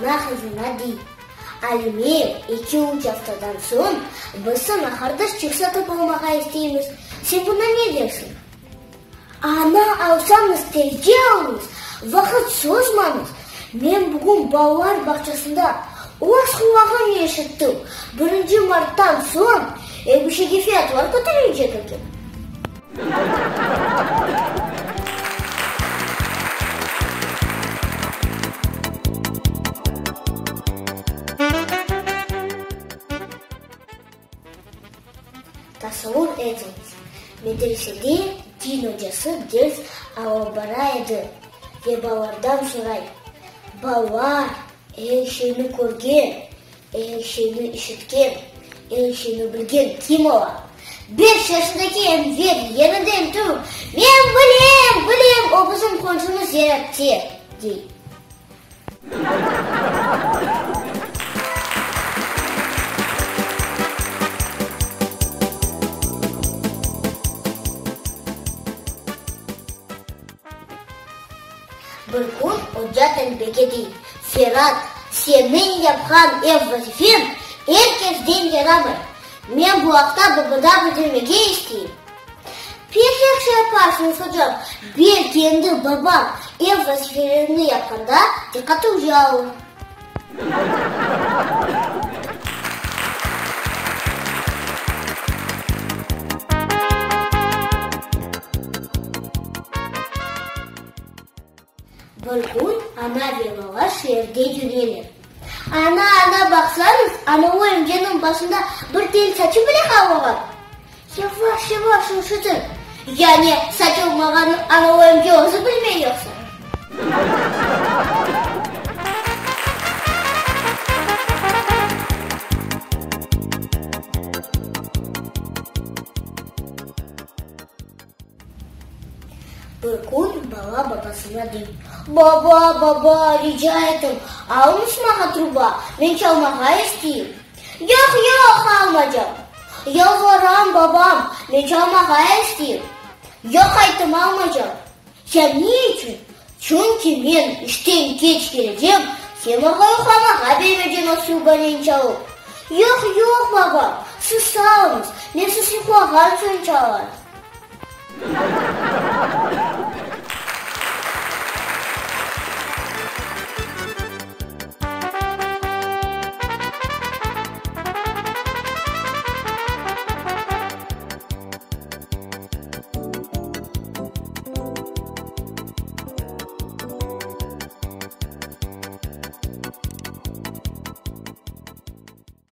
Ana qızına dey, Alime, eki-üç aftadan soñ biz saña qardaşçıq satıp almağa isteymiz, sen buña ne dersiñ? Ana, alsañız tezce alıñız, vaqıt sozmañız, men bugün balalar bağçasında öz qulağımnen eşittim, birinci marttan soñ elbişege fiyatlar köterilecek eken. Tasavvur etiñiz, medresede din ocası ders alıp bara edi ve balalardan soray, Balalar, er şeyni körgen, er şeyni işitken, er şeyni bilgen kim ola? Beş yaşındaki Enver yerinden turıp, Men bilem, bilem, o bizim qomşumız Zerapte, dey. Bir kün oca talebege dey, Ferat, seniñ yapqan ev vazifeñ er kesden yaramay. Men bu aqta babada bildirmege isteyim. Pek yahşı yaparsıñız, ocam. Belki endi babam ev vazifelerini yapqanda diqqatıñızı alır. Bir kün ana ve bala şeerde yüreler. Ana, ana, baqsañız, anavı emceniñ başında bir tel saçı bile qalmağan. Yavaş, yavaş üşüdüm. Yani saç olmağanını anavı emce özü bilmey yoqsa? Bir kün bala babasına dey, Baba, baba, rica etem, almız maña truba, men çalmağa isteyim. Yoq, yoq, almacam. Yalvaram, babam, men çalmağa isteyim. Yoq, ayttım, almacam. Ya ne içün? Çünki men işten keç kelecem, sen maña yuqlamağa bermeycen o trubanen çalıp. Yoq, yoq, babam, siz sağ oluñız, men siz yuqlağan soñ çalarım.